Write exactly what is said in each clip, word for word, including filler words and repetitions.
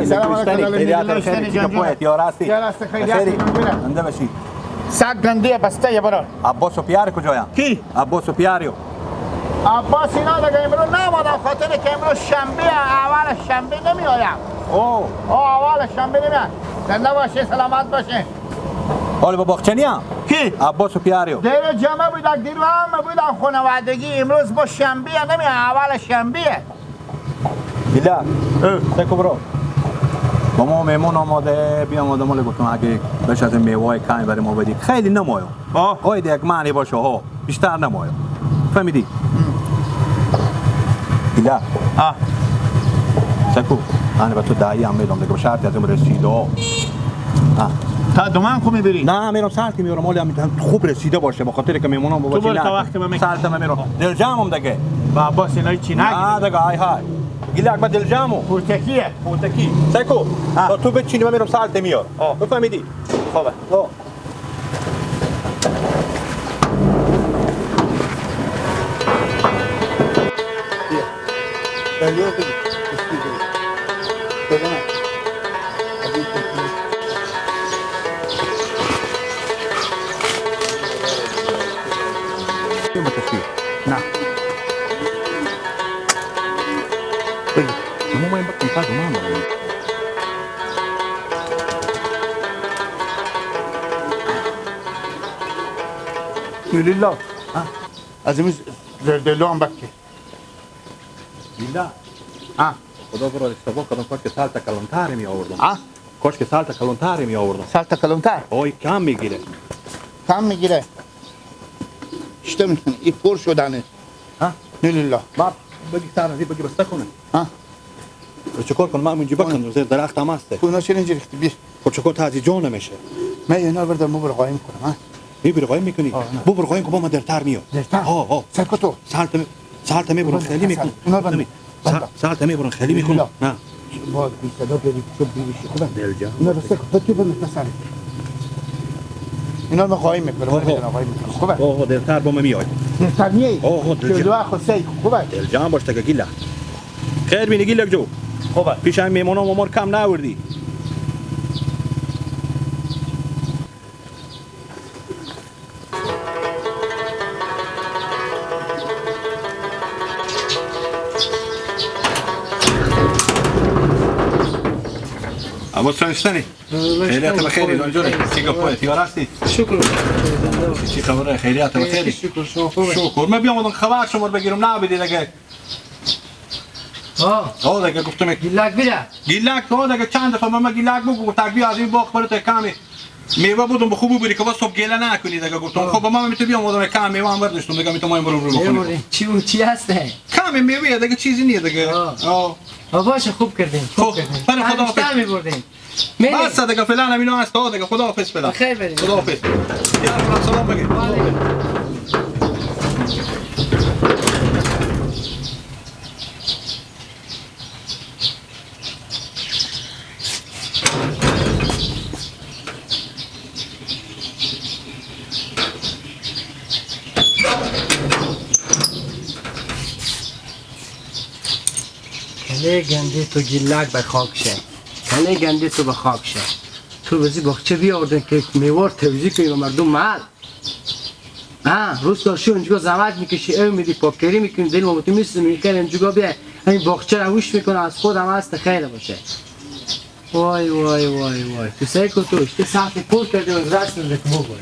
سلام علیکم. خیریت، خیریت، چی گپ؟ یار هستی؟ یار هست، خیریت. بخیری؟ زنده باشی. سگ گندی بسته یه برار. عباس و پیار کجایا؟ کی؟ عباس و پیار یو. عباس اینا دیگه امرو نامده، خاطر که امرو شنبه، اول شنبه نمی‌آیم. او. آه، اول شنبه نمی‌آیم. زنده باشی، سلامت باشی. حالی با باغچه نیا؟ کی؟ عباس و پیار یو. دیر جمعه بودک، دیر همه بودن خانوادگی، امروز با شنبه نمی‌آیم، اول شنبه. بیلا. اه. سکو برو. با ما مهمون آماده، بیام آدم، ولی گفتم اگه بشه از این میوه‌های کمی برای ما بدی. خیلی نمایو. آه. آی ده یک معنی باشه ها. بیشتر نمایو. فهمیدی؟ بیلا. آه. سکو. من به تو دعی هم می‌دم دیگه، به شرطی از این رسیده ها. آه. تا دومن خو می‌بری؟ نه، می‌رم سالتی می‌برم، ولی هم خوب رسیده باشه، به خاطر که میمونام تو بابا برو تا وقتی من می‌کنم. سالت من می‌رم. دلجمعم دیگه. با عباس اینا چی نگی؟ نه دیگه، های های. گیلک با دلجمعم. پورتکیه. پورتکی. سکو. ها. تا تو بچینی، من می‌رم سالت میارم. آه. بفهمیدی؟ خوبه. آه. نه. بگی. شما ما این بکن، پس ما هم بگیم. لله. ها؟ از این زردلو هم بکه. بیلا. ها. خدا برو، اشتباه کردم، کاش که سالت کلانتر می آوردم. ها؟ کاش که سالت کلانتر می آوردم. سالت کلانتر؟ اوی کم می‌گیره. کم می‌گیره. اشته می‌کنه. ای پر شدنه. ها؟ نه لله. ما بگی سر نزی، بگی بسته کنه. ها؟ و چه کار کنم؟ من اونجا بکنم، زیر درخت هم هسته. تو اینا چرا اینجا ریختی؟ بیر. خب چه کار، تازی جا نمیشه. من اینا رو بردم، ببر قایم کنم، ها؟ می‌بری قایم می‌کنی؟ آه، نه. ببر قایم کن، با من درتر میاد. درتر؟ آه، آه. سر کتو. سالت می-، سالت می‌برم، خیلی می‌کنم. اونا بند. سا-، سالت می‌برم، خیلی می‌کنم. نه. با بی صدا بری، چوب بری، شی خوبه. دل جان. اونا رو سه کتو، تو بند، سر. اینا رو من قایم می‌کنم، آه، من آه. قایم می‌کنم. خوبه. آه، آه، درتر با من میای. درتر میای؟ آه، آه، دل جان. چهل و دو خو سه، خوبه. دل جان باش، تگه گیلک. خیر بینی گیلک جو. خوبه. پیش هم میمونا ما مار کم نوردی. عباس چون اشتنی؟ خیریت بخیری، جان جوری. چی گپ؟ تیار هستی؟ شکر. چی خبره؟ خیریت بخیری؟ شکر، شما خوبه؟ شکر. من بیام خبر شما رو بگیرم، نه بدی دیگه. آه. آه، دیگه گفتم یک گیلک بیره. گیلک، آه، دیگه چند دفعه من گیلک بگو، تک بیا از این باغ برات کمی میوه بودم، به خوبی بری که با صبح گله نکنی دیگه. گفتم، آه. خب، ما می‌تونم بیام، آدم کم میوه هم برداشتم دیگه، می‌تونم ما این برو رو بکنیم. ببرین. چی و چی هسته؟ کمی میوه دیگه، چیزی نیه دیگه. آه. آه. آه، باشه، خوب کردین، خوب خب، کردین. برای خدا حافظ. همیشه می‌بردین. می‌ریم. بس دیگه، فعلاً همینا هست، آه، دیگه، خدا حافظ فعلاً. بخیر بریم. خدا حافظ. یا رب، سلام بگیر. کله گندی تو گیلک به خاک شه. کله گندی تو به خاک شه. تو بزی باغچه بیاوردن که میوار توزیع کنی به مردم محل. ها، روز تا شو اونجا زحمت می‌کشی، او می‌دی، پاککاری می‌کنی، دل ما تو می‌سوزه، می‌گی خیر اونجا بیا، این باغچه رو هوش می‌کنه، از خودم هست، خیر باشه. وای، وای، وای، وای. تو سعی کن تو اشته ساعت پر کردی و رسم بکن بگوی.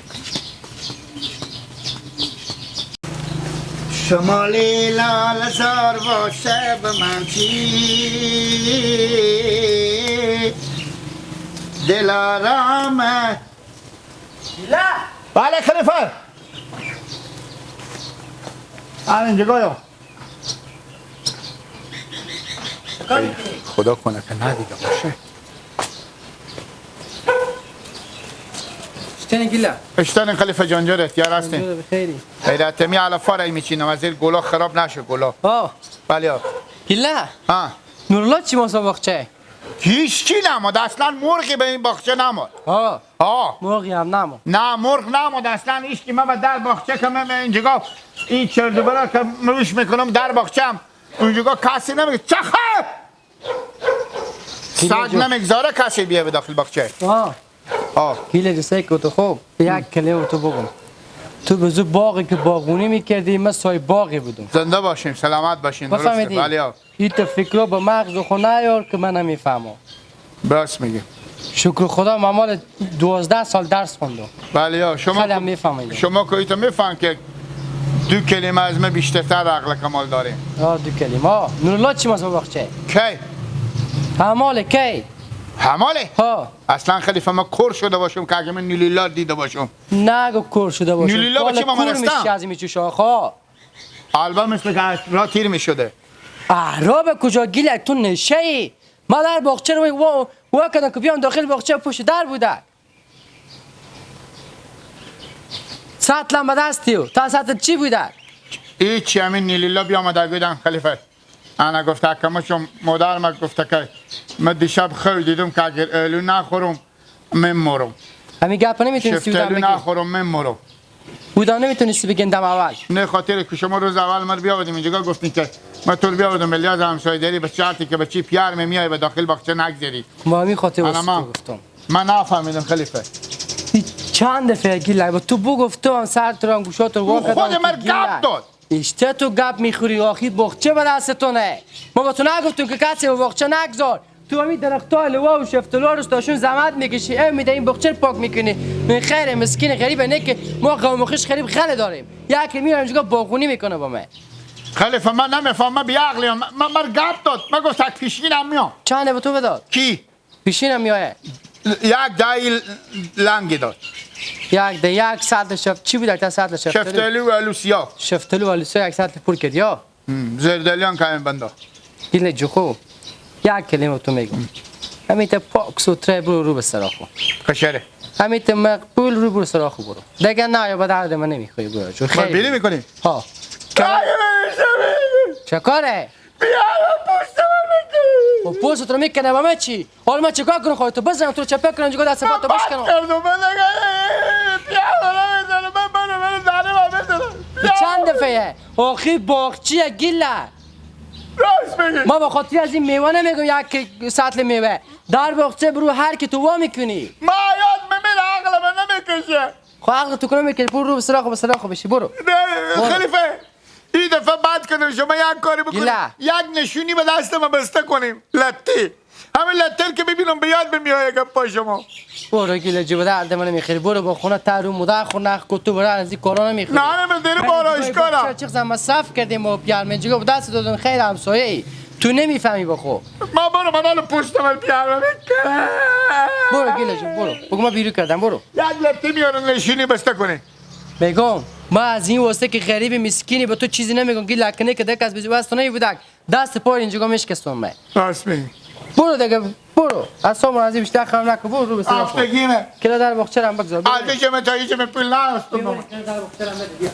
شمالی لال زار باشه به من چی؟ دلارام. بله خلیفه. همین جگایا. خدا کنه که ندیده باشه. اشتن گیلا. اشتن خلیفه جان، جور اختیار هستین. جور بخیری. خیرت می علفا رای میچینم، از این گلا خراب نشه گلا. آه. بله. گیلا. ها. نورالله چی ماسا باغچه؟ هیچ کی نماد، اصلاً مرغی به این باغچه نماد. آه. آه. مرغی هم نماد. نه، مرغ نماد اصلاً، هیچ کی. من به در باغچه که من اینجا این چرد و برا که روش می‌کنم در باغچه هم اونجا کسی نمیگه. چخه؟ سگ نمیگذاره کسی بیه به داخل باغچه. آه. آه. گیلک جی، سه کو تو خوب. یک کلمه تو بگم. تو به زو باغی که باغبونی می‌کردی، من سای باغی بودم. زنده باشین، سلامت باشین، درسته. بفهمیدی؟ بله، آه. این تو فکرو به مغز خو نیار که من نمی‌فهمم. راست میگی. شکر خدا، من مال دوازده سال درس خوندم. بله، یا شما خیلی هم می‌فهمید. شما که ایتو می‌فهم که دو کلمه از من بیشترتر عقل کمال داره. آه، دو کلمه. آه. نورالله چی ماز باغچه؟ کی؟ هماله کی؟ هماله؟ ها. اصلاً خلیفه، من کور شده باشم که اگه من نورالله دیده باشم. نگو کور شده باشم. نورالله با چی مامرسته؟ کور می‌شی از این چوشا، ها. البته مثل که از راه تیر می‌شده. اهرا به کجا گیلک، تو نشه‌ای؟ ما در باغچه رو وا، وا کردم که بیام داخل باغچه، پشت در بوده. سطل هم به دستی و تا سطل چی بوده؟ هیچی، همین نیلیلا بیامده گودن خلیفه. انا گفته که مشم مادر ما گفته که من دیشب خواب دیدم که اگر الو نخورم، من مرم. همین گپ نمی‌تونستی بودن شفتالو بگی؟ نخورم، من مرم. بودا نمی‌تونستی بگی دم اول؟ نه، خاطر که شما روز اول مر بیاوردیم اینجا گفتین که من تو رو بیاوردم، الیاز همسایه داری، به شرطی که به چی پیار می‌آیی به داخل باغچه نگذاری. ما همین خاطر انا واسه ما تو گفتم. من نفهمیدم خلیفه. این چند دفعه گیلک با تو بگفتم، سر تو رو هم گوشات رو وا کردم خود که مر گیلک گپ داد. اشته تو گپ می‌خوری، آخی باغچه به دستتونه. ما با تو نگفتیم که کسی به باغچه نگذار. تو همین درختای لوا و شفتلو رو استاشون زحمت می‌کشی، اه، می‌ده این باغچه رو پاک می‌کنی. من خیر مسکین غریب نه که ما قوم خوش غریب غله داریم. یکی میاد اینجا باغبونی می‌کنه با من. خلیفه، من نمی‌فهمم، من بی‌عقلیم. من، من، من گپ داد. من گفت تک پیشینم میام. چنده به تو بداد؟ کی؟ پیشینم میایه. یک دهی لنگی داد. یک ده، یک سطل شف-، چی بود؟ یک سطل شفتلو؟ شفتلو و الو سیاه. شفتلو و الو سیاه یک سطل پر کرد، یا؟ هم، زردلیان کمین بندا. گیلک جی خو. یک کلمه تو میگم. همیته پاک سوتره برو رو به سرا خو. کشره. همیته مقبول رو برو سرا خو برو. دیگه نه، یا به درد من نمیخوری برو. جو من خیلی بیری می‌کنی؟ ها. چه کاره؟ بیا، پوست من می‌کنی. خب پوست تو رو می‌کنه با من چی؟ حالا من چیکار کنم؟ خواهی تو بزنم، تو رو چپه کنم، اینجا دست پا تو بشکنم. بد کردم، من دیگه پیاده نمی‌ذارم، من برو، برو، داره من بزنم. این چند دفعه‌یه؟ آخی باغچیه گیله. راست می‌گی. ما به خاطر از این میوه نمی‌گم یک سطل میوه. در باغچه برو هر کی تو وا می‌کنی. ما یاد می‌میره، عقل من نمی‌کشه. خب عقل تو کنه می‌کشه، برو رو به سراخ، به سراخ بشی، برو. نه، برو. خلیفه. این دفعه بعد کنم شما یک کاری بکنید. گیله. یک نشونی به دست ما بسته کنیم. لطی. همین لطی که ببینم به یاد بمیاد گپا شما. برو گیله جو، به درد من می‌خوری. برو با خونه تر و مدر خو نخ کو، تو برای از این کارا نمی‌خوری. نه، نه، من دیر من بارا دیگه اشکالا. بخشی چیز هم صف کردیم و پیار من جگه به دست دادم خیر همسایه ای. تو نمی‌فهمی بخو. ما برو، من حالا پشت من پیار می‌کنم. برو گیله جو، برو. بگو ما بیرو کردم، برو. یک لطی میارن نشونی بسته کنه. می‌گم، ما از این واسه که غریب مسکینی به تو چیزی نمی‌گم، گی لکنه که دک از بیزی واسه نهی بودک، دست پای اینجا میشکستون من. راست می‌گی. برو دیگه، برو. از سامون از این بیشتر خراب نکن، برو رو به سر خود. هفتگیمه. کلا در باغچه رو هم بگذار، برو. از این جمعه تا این جمعه پول نهستم. بیا، بابا. کلا در باغچه رو هم بده، بیا.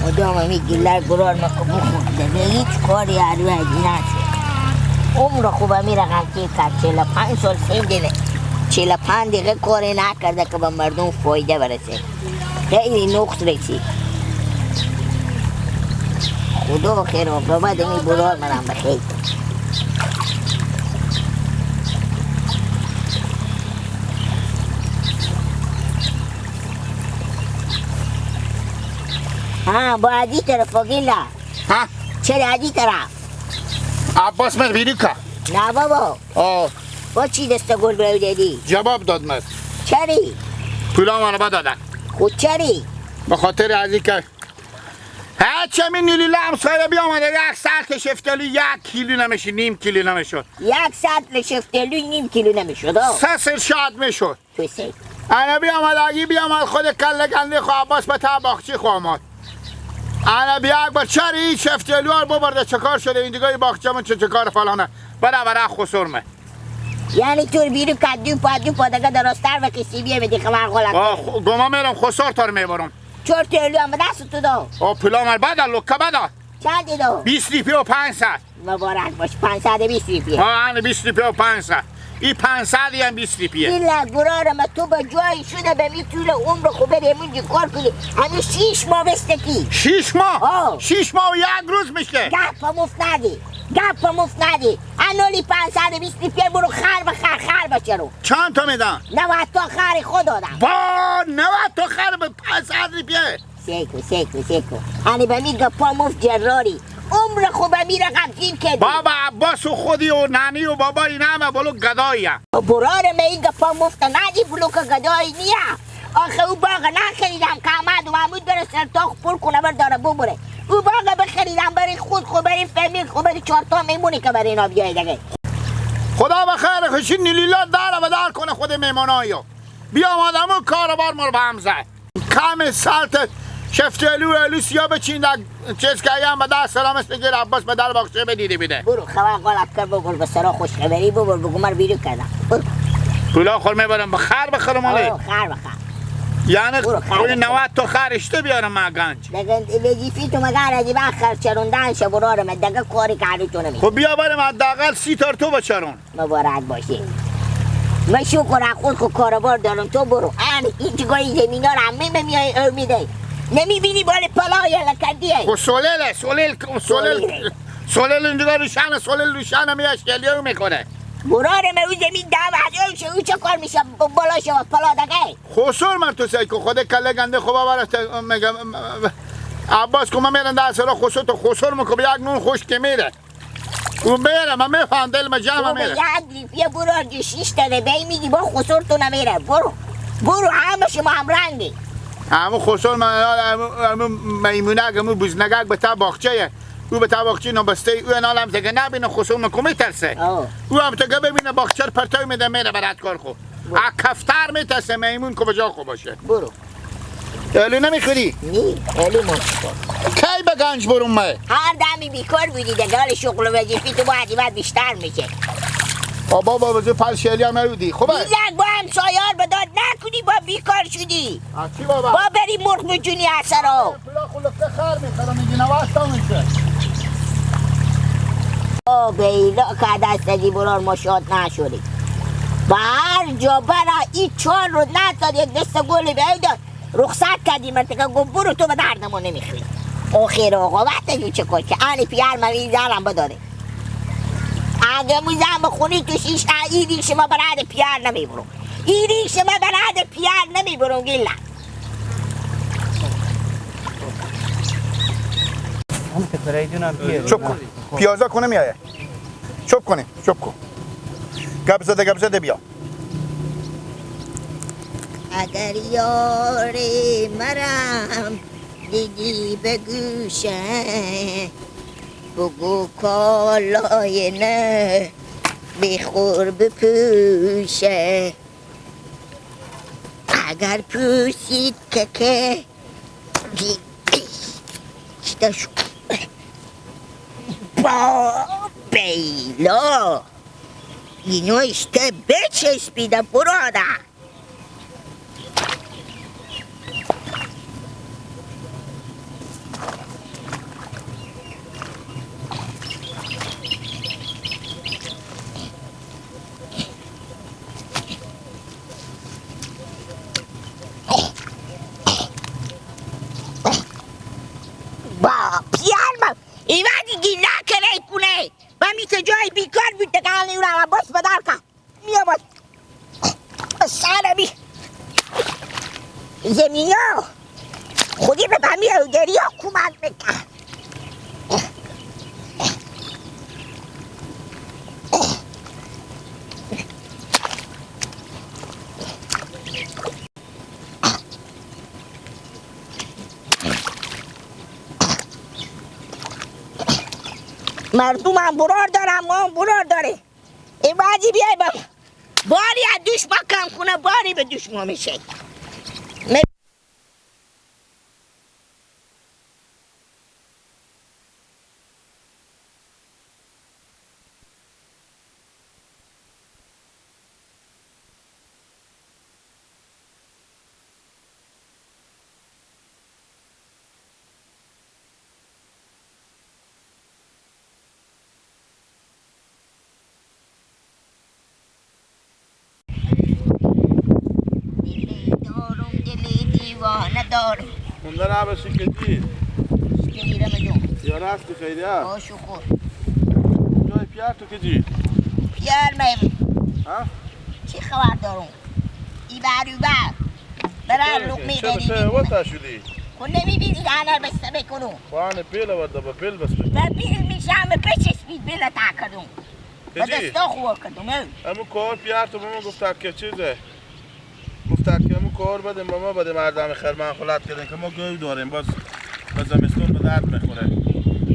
مدام همی گیلک گرار مکو بخور. دگه هیچ کاری اروی نشه. عمر خوب همی رقم تیر کرد. چهل و پنج سال سن دینه. چهل و پنج دقیقه کاری نکرده که به مردم فایده برسه. خیلی نقص رسی. خدا خیر عاقبت همی گرار منم بخیر. ها، با ادی طرف گیلا. ها؟ چرا ادی طرف؟ عباس مر بیرو که. نه بابا. آه. با چی دست گل برای دادی؟ جواب داد مر. چری؟ پولا منو بدادن. خود چری؟ به خاطر از این که چه می نیلیلا همسایه بیامده، یک ساعت شفتلو یک کیلو نمیشه، نیم کیلو نمیشد. یک ساعت شفتلو نیم کیلو نمیشد، آه. سه سر شاید میشد. تو سی. انا بیامد، اگی بیامد خود کله گنده خو عباس به تا باغچه خو آمد. انا بیا اکبر، چر این شفتلو ها ببرده، چه کار شده؟ این دیگه باغچه من چه، چه کار فلانه. برا برا خسر مه. یعنی تو بیرو کدو پادو پادگه درستر و کسی بیه بدی خبر غلط. آه، خو-، گما میرم خسر تر میبرم. چهار تا الو هم به دست تو دا. آه، پلا مر بده، لکه بده. چندی دا؟ بیست روپیه و پنج صد. مبارک باش، پنج صد و بیست روپیه. آه، هنه بیست روپیه و پنج صد. ای پنج صد، ای هم بیست روپیه. این لگورار ما تو به جایی شده به می طول عمر خو بری همونجی کار کنی. همین شیش ماه بسته کی. شیش ماه؟ آه. شیش ماه و یک روز میشه. گپ مفت ندی. گپ مفت ندی. انولی پنج صد و بیست روپیه برو خر بخر، خر بچرو. چند تا می‌دن؟ نود تا خر خود دادم. با نود تا خر به پنج صد روپیه. سیکو، سیکو، سیکو. هنی به می گپا مفت جراری. عمر خو به می رقم گیر کردی. بابا عباس و خودی و نانی و بابا اینا همه بلو گدایی هم. برار من این گپا مفت ندی، بلو که گدایی نیه. آخه او باغ نخریدم که احمد و محمود بره سر تاخ پر کنه بر داره ببره. او باغ بخریدم برای خود خو، برای فامیل خو، برای چهار تا میمونی که برای اینا بیای دیگه. خدا به خیر خوشی نیلیلا داره به دار کنه خود میمونایو. بیا آدمو کار بار مر به هم زد. کم سالت شفتلو الو سیا بچین دا چیز که ایام به دست سلامش بگیر، عباس به در باغچه بدیده بیده. برو خبر غلط کر، بگو به سرا خوش خبری، ببر بگو مر بیرو کردم. برو. پولا خور میبرم به خر بخرم آله. آه، خر بخر. یعنی برو خر اوی بخر. نود تا خر اشته بیارم ما گنج. دگه وظیفی تو مگر ادی با خر چروندن شه برارم، دگه کاری کاری تو نمی. خب بیا برم حداقل سی تار تو بچرون. مبارک باشی. من شکر از خود خو کاروبار دارم، تو برو. ان این جگای زمینا رو همه من میای ار می‌دی. نمی‌بینی بال پلا یا لکندیه؟ خو سولل، سولل، سولل، سولل. سولل اونجا روشن، سولل روشن می اشکالی رو می‌کنه. برار من او زمین دم هزار شه، او چه کار می‌شه؟ ب-، بالا شه و پلا دگه. خسور من تو سیکو خود کله گنده خوبه برات می‌گم. عباس که من می‌رم در سرا خسور، تو خسور مکو به یک نون خوش که می‌ره. او میره، من می‌فهم، دل من جمع تو به میره. یک لیفیه برو، اگه شیش تنه بی می‌گی با خسور تو نمیره. برو، برو، همه شما همرنگی. همون خسور من، همون، همون میمونک، همون بزنگک به تا باغچه. او به تا باغچه نبسته، او انال هم زگه نبینه، خسور من کمی ترسه. آه. او هم تگه ببینه باغچه رو پرتای می‌ده، میره برات کار خو. برو. ا کفتر می‌ترسه، میمون که به جا خو باشه. برو. الو نمیخوری؟ نی، الو ما. کی به گنج برون مه؟ هر دمی بیکار بودی، دگه حال شغل و وظیفی تو باید، باید بیشتر می‌شه. بابا، بابا، جو پل شیلی هم نبودی. خوبه؟ یک با همسایار به داد نکنی، با بیکار شدی. آه، چی بابا؟ با بری مرغ بجونی از سرا. پلا خلقه خر می‌خرم، می‌گی نوستا می‌شه. آه، بیلا که دست دی برار ما شاد نشدی. با هر جا برا ای چهار رو نزد، یک دست گل به او داد. رخصت کردی من تکه گفت برو تو به درد ما نمیخوری. آخر آقابت جو چه کار که اهل پیار من این زنم بداره. اگه مو زن به خونی تو شیش تا ای ریش ما برد پیار نمیبرم. ای ریش ما برد پیار نمیبرم گیلا. هم که برای دونم بیه. چوب کن. پیازا کنه میایه. چوب کنیم، چوب کن. گپ زده، گپ زده بیا. اگر یار مرم دیدی به گوشه، بگو کالای نه بخور بپوشه. اگر پوسید که که چی داشت؟ با بیلا. اینو اشته بچسبیده براده. با پیار ما ایوادی گیلا کرای کونه. و می که جای بیکار بود دکانی او را بس بدار کن. می‌آمد. سر بی زمین‌ها خودی به بمی او دریا کمک بکن. مردم هم برار دارن، ما هم برار داریم. این بعدی بیای با باری از دوش ما کم کنه، باری به دوش ما می‌شه. دلی دارم، دلی دیوانه دارم. مونده نباشی که جی؟ شکری رمضان. یا راستی خیلی ها؟ با شکر. جای پیار تو که جی؟ پیار میم. ها؟ چی خبر دارم؟ ای بر او بر. برای چطوره لقمه که؟ چرا دادی تو بدون. وتا شدی؟ خب نمی‌بینی که انر بسته بکنم. با انه بیل ورده با بیل بس بکن. با بیل می‌شم، بچش بی بیل تا کردم. به کجی؟ دستا خواه کردم، اه. همون کار پیار تو به ما گفته که چیزه؟ گفته که همون کار بدیم به ما، بدیم مردم خیر من خلط کردیم که ما گوی داریم، باز به زمستون به درد می‌خوره.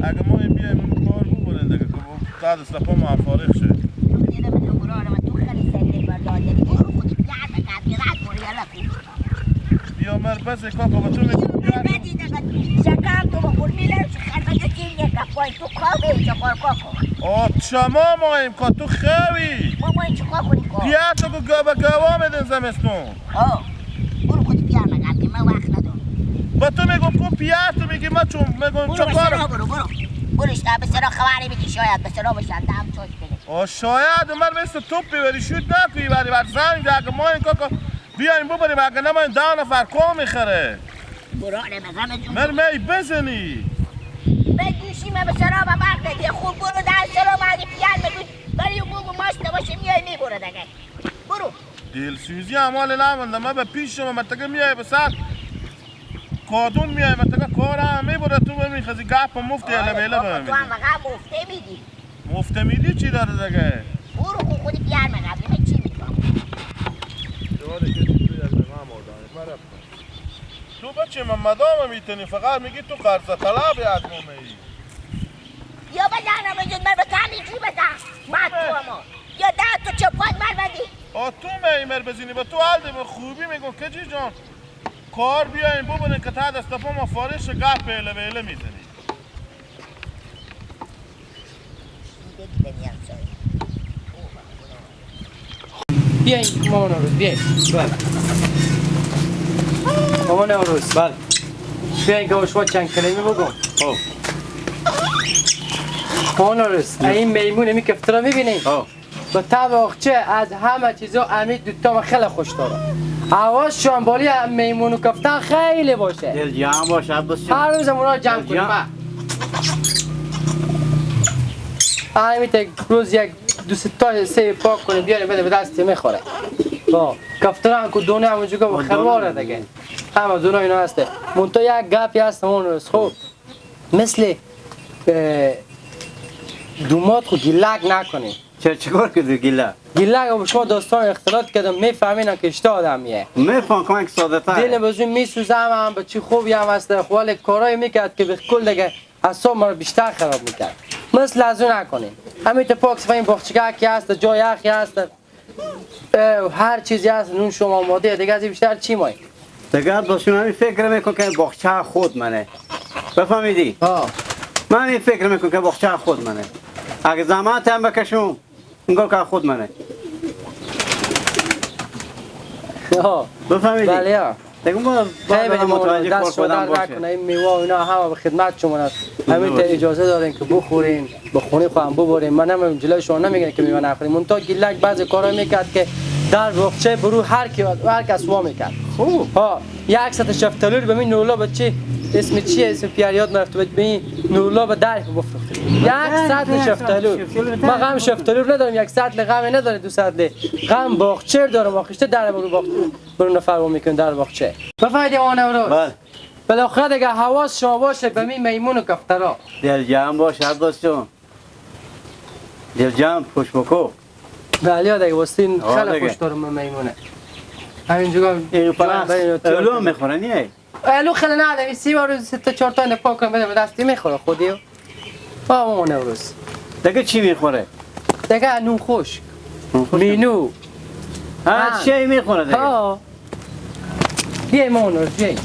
اگه ما این بیایم همون کار ببریم دیگه، که با تا دست پا ما فارغ شه. تو خیلی به تو برو، آره، تو خیلی سنگین بردار داری. برو خودی پیار بکن، پیار برو، یالا کن. بیا مر بس کاکا، به تو می‌گم. بدی دقت. شکم تو با قربی لرم، شکر بده تیم یک کپای تو کاوه، چه کار کاکا؟ آه، چما مایم کا تو خوی. ما مایم چه کار کنیم کا؟ بیا تو گو گا به گوا بدن زمستون. آه. برو خود پیار مگم که من وقت ندارم. به تو می‌گم کو پیار، تو می‌گی من چون می‌گم برو چه به کار؟ سرا برو، برو. برو اشتا به سرا خواری بگی، شاید به سرا بشن، دم چوش بگی. آه، شاید عمر مثل تو پیوری شد نکنی، ولی بر زنگ اگه ما این کاکا بیایم ببریم، اگه نمایم ده نفر کام می‌خره. برو، آره، بزنه جون. مر می بزنی. به گوشی من به شراب برق دیگه. خوب برو، ده شراب اگه پیان بگوش. ولی بگو ماست باشه، میای میبره دیگه. برو. دلسوزی اعمال نمونده. من به پیش شما، من تگه میای به سر کادون میای، من تگه کار هم میبره، تو بمیخزی گپ مفته. آره، لبه لبه بابا، تو می‌زنی. هم فقط مفته میدی. مفته میدی چی داره دیگه؟ برو خو خودی بیار من قبلی، من چی می‌فهمم؟ جواد کسی توی از من مردم، من رفتم. تو بچه من مدام می‌تونی، فقط میگی تو قرض طلب از ما می‌ای. یا بزنم بزن، من به تنی چی بزن؟ من تو اما. یا ده تو چه پاک من بدی؟ آ، تو می‌ای مر بزنی، به تو حال ده به خوبی می‌گم کجی جان. کار بیاین ببرین که تا دست پا ما فارش گپ بیله بیله می‌زنی. بیاین ماما نوروز، بیاین. بله. ماما نوروز. بله. بیاین که شما چند کلمه بگم. خب. ماما نوروز، بله. این میمون می کفترا می‌بینی؟ خب. و طبع آخچه از همه چیزا امی دوتا من خیلی خوش دارم. حواس شامبالی میمون و کفتن خیلی باشه. دل جمع باشه، عباس جان. هر روز اونا جمع دل کنیم، جمع. ها. همین ته روز یک دو سه تا سه پاک کنیم، بیاریم بده به دست می‌خوره. با کفتن هم که دونه همونجا که خرواره دیگه. همه دونه اینا هسته. منتها یک گپی هست همون روز. خب. مثل، اه، دومات خو گیلک نکنی. چه، چیکار کردی گیلک؟ گیلک با شما داستان اختلاط کردم، می‌فهمین که اشته آدمیه. می‌فهم کمک ساده تره. دل بزون می‌سوزه، هم به چی خوبی هم هست، خو ولی کارایی می‌کرد که به کل دیگه اعصاب ما رو بیشتر خراب می‌کرد. مثل از اون نکنین. همین اتفاق صفحه این باغچگه که هست، جای یخی هست. اه، هر چیزی هست، نون شما آماده، دیگه از این بیشتر چی مایه؟ دیگه با شما همین فکر می‌کنم که باغچه خود منه. بفهمیدی؟ ها. من همین فکر می‌کنم که باغچه خود منه. اگه زحمت هم بکشم، انگار که خود منه. ها. بفهمیدی؟ بله، ها. دیگه ما خیلی باید متوجه دست کار شما خودم درد باشه. نکنه. این میوه و اینا همه به خدمت شما هست. همین ته باشه. اجازه دارین که بخورین، به خونه خودم ببرین. من هم جلوی شما نمی‌گیرم که میوه نخورین. منتها گیلک بعضی کارا می‌کرد که در باغچه برو هر کی، هر کس وا می‌کرد. خوب. ها، یک سطل شفتالو رو به می نورلا به چی؟ اسم چیه؟ اسم پیار یاد نرفته. به می نورلا به ده روپیه بفروختیم. یک سطل شفتالو. ما غم شفتالو ندارم، یک سطل غم نداره، دو سطل غم باغچه دارم. آخیشته در برو باغچه. برو نفر وا می‌کنه در باغچه. بفهمیدی ماما نوروز؟ بله. بالاخره دیگه حواس شما باشه به می میمون و کفترا. دل جمع باش عباس جان. دل جمع، خوش بکو. بله دیگه، وستین آه خیلی دیگه. خوش دارم من میمونه. همینجا این جان پلاس بین و تیار اولو کنم. می‌خوره، نیه؟ اولو خیلی نه، این سی بار روز سه تا چهار تا اینه پاک کنم، بدم دستی می‌خوره خودی. آه، ماما نوروز. دگه چی میخوره؟ دگه نون خشک. نون خشک. مینو. ها، ها. چی میخوره دگه؟ ها. بیه مونو، بیه.